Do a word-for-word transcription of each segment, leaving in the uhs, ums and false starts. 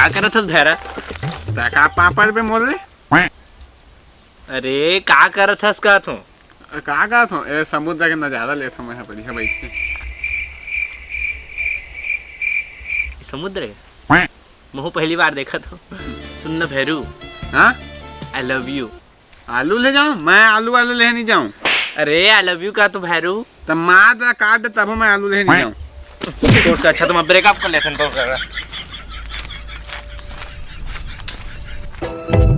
का करत हस भैरा? त का पापड़ पे मोर ले? अरे, का करत हस कहत हूँ? का कहत हूँ? ए, समुद्र के नजारा लेत हूँ मैं ह बढ़िया बैठ के। समुद्र के? महू पहली बार देखत हूँ। सुन न भैरू। हाँ? I love you। आलू ले जाऊं? मैं आलू वालू ले नहीं जाऊं। अरे, I love you का तो भैरू। त मार दा काट दे, तब मैं आलू ले नहीं जाऊं। तोर से अच्छा तो मैं ब्रेकअप कर लेथन तो।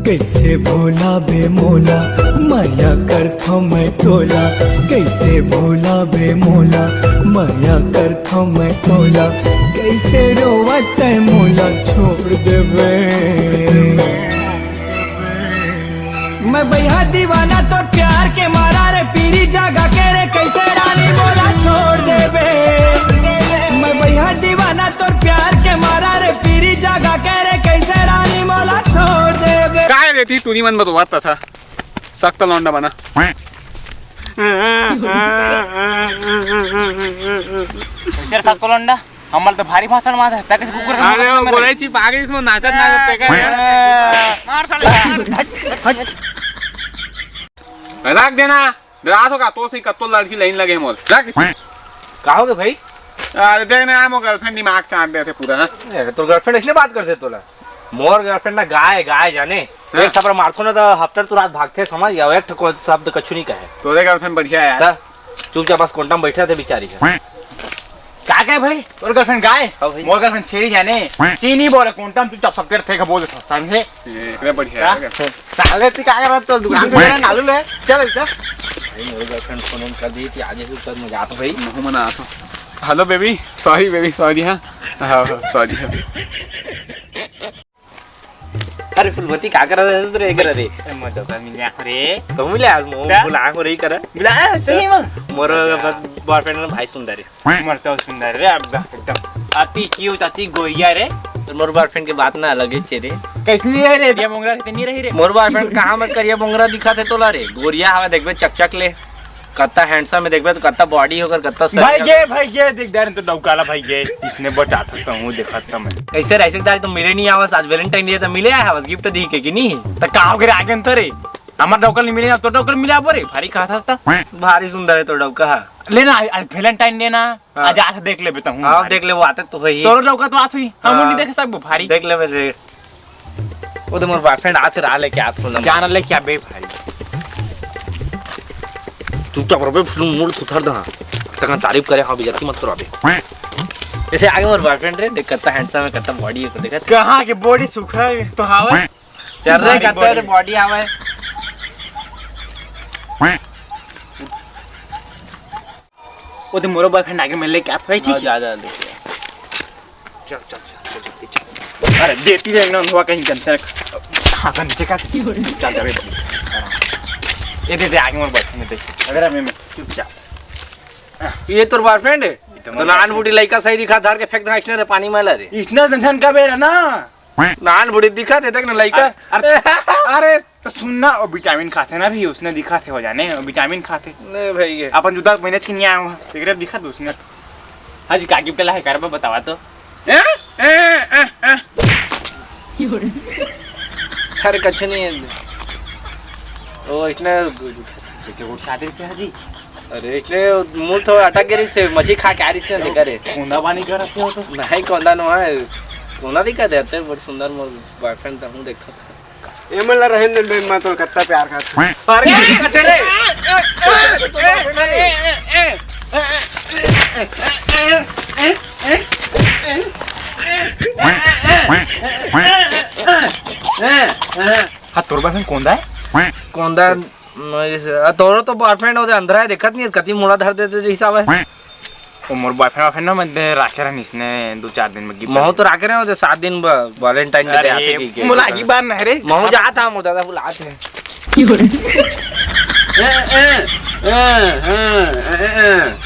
कैसे भोला बे मोला, मया करथो मैं तोला। कैसे भोला बे मोला, मया करथो मैं तोला। कैसे रोवत है मोला छोड़ देबे। मैं बइहा दीवाना तोर प्यार के मारा रे, पीरी जगा के रे, कैसे रानी मोला छोड़ देबे। मैं बइहा दीवाना तोर प्यार के मारा रे, पीरी जगा के रे, कैसे रानी मोला छोड़ देबे। काय रे ती टूरी मन बतवाता था, सख्त लौंडा बना। कैसे सख्त लौंडा? हमर तो भारी भाषण मारत हे, तक से कुकुर के अरे, वो बोले छी, पागल इसमें नाचत, नाचत, देखा है? मार साले, हट, हट। रख देना, डरा तो का, तो सही कत्तो लड़की लाइन लगे मोर। रख। का हो गए भाई? अरे, देख ना, मोर गर्लफ्रेंड दिमाग चाट देथे पूरा, हाँ? ए, तोर गर्लफ्रेंड इसने बात करथे तोला? मोर गर्लफ्रेंड ना गाय, गाय जाने। हाँ। एक थप्पड़ मारथो ना तो हफ्ता तो रात भागथे, समझ गया? एक ठो शब्द कछु नहीं कहे। तोरे गर्लफ्रेंड बढ़िया है यार। त चुपचाप बस कोंटा में बैठे थे बेचारी का। का कहे भाई? तोर गर्लफ्रेंड गाय? हाँ भाई। मोर गर्लफ्रेंड छेरी जाने। चीनी बोले कोंटा में चुपचाप सब तेरे थे बोल दे समझे? ए, इतने बढ़िया का? है। साले ती का करत तो दुकान पे ना नालू ले। चल, चल। भाई, मोर गर्लफ्रेंड फोन कर दी थी, आज ही कल मैं जाता भाई। नहीं मना आता। Hello baby, sorry baby, sorry. हाँ, हाँ, हाँ, सॉरी। हाँ। अरे फुलमती, का करत हे तू रे, कर रे? ए, मैं तो कर मिल जा रे। तो मिले आज मो क्या? बुला को रही कर। बुला, सुनी मां। मोर बॉयफ्रेंड ना भाई सुंदर हे। मोर तो सुंदर रे, अब एकदम अति क्यूट, अति गोरिया रे। तो मोर बॉयफ्रेंड के बात ना अलग हे रे। कैसे नहीं रहे रे? ये मोंगरा रहते नहीं रही रे। मोर बॉयफ्रेंड कहाँ में करिया मोंगरा दिखा थे तोला रे? गोरिया हवा देखबे चकचक ले। कत्ता हैंडसम हे, देखबे तो कत्ता बॉडी होकर कत्ता शरीर भाई होकर। ये, भाई ये, देख दारे तो डौकाला भाई ये, इसने बता सकता हूँ, देखा था मैं। कैसे रह सकता है, तो मिले नहीं आवस, आज वैलेंटाइन डे तो मिले आया आवस, गिफ्ट दी के कि नहीं? तो का हो गया आगे अंतर है? हमार डौकल नहीं मिले ना, तो डौकल मिला बोरे, भारी कहा था। भारी सुंदर है तो डौका। लेना, आज, आज वैलेंटाइन डे ना, हाँ। आज आके देख लेबे तो हूँ हाँ, भारी। देख ले, वो आते तो है ही। तोरो डौका तो आत हुई, हम हाँ। नहीं देखे सब भारी। देख लेबे रे। वो तो मोर बॉयफ्रेंड आज से रहा लेके आत होला। जान लेके आ बे भाई। चुपचाप रह बे, फिर मूड सुधर दे। तक तारीफ करे, हाँ, बेइज्जती मत करो अबे। ऐसे आगे मोर बॉयफ्रेंड रे, देख कत्ता हैंडसम है, कत्ता बॉडी है, देखा? कहाँ के बॉडी सुखा है? तो हवा है। चल रे, बॉडी, कत्ता रे बॉडी। बॉडी हवा है। वो तो मोरो बॉयफ्रेंड आगे मिले क्या था, ठीक हाँ, है? जा, जा, देख। चल, चल, चल, चल, जल्दी चल। अरे, देती रहेंगे ना, हुआ कहीं गंदा। हाँ, गंदा का। चल, जा बे, बबी। ये दे, दे, आगे मोर बॉयफ्रेंड देख। अगर हमें, मैं, चुपचाप। ये तोर बॉयफ्रेंड है? ये तो तो मोर नान बॉयफ्रेंड। बूढ़ी लड़का सही दिखा, धर के फेंक दे, इसने रे पानी में ला रे। इसने टेंशन का बेरा ना। नान बूढ़ी दिखा दे, देख ना लड़का। अरे, अरे, अरे, तो सुन ना, वो विटामिन खाते ना भी, उसने दिखा थे हो जाने, वो विटामिन खाते। नहीं भाई, ये अपन जुदा मैनेज के नहीं आया हुआ, सिगरेट दिखा दो उसने। हाँ जी, का गिफ्ट ला है, कर बतावा तो। ए? ए, ए, ए। अरे, कच्छ नहीं है। ओ, इसने इसे उठा दे से, हाँ जी। अरे, इसने मुंह तो अटक गई से, मछली खा के आ रही से, देखा रे। कोंदा पानी कर रखे हो तो? नहीं, कोंदा नो है। कोंदा दिखा देते, बड़ी सुंदर मोर बॉयफ्रेंड था, हूँ देखता था। ए मन ला रहन दे बे, मैं तो कत्ता प्यार करता। अरे, चले। हाँ, तोर बॉयफ्रेंड कोंदा है? कोंदा, मैं जैसे, आ, तोरो तो बॉयफ्रेंड होते अंधरा है, देखत नहीं है, कति मुड़ा धर देते जैसा है। ओ मोर बॉयफ्रेंड, बॉयफ्रेंड ना, मैं दे राखे रहन इसने दो चार दिन में गिफ्ट महू दे। तो राखे रहे होते सात दिन ब-, वैलेंटाइन डे अरे, आते की, की, मुलागी बार नहीं रे। महू जाता, महू जाता, बुलाते हैं। ए, ए, ए, ए, ए, ए।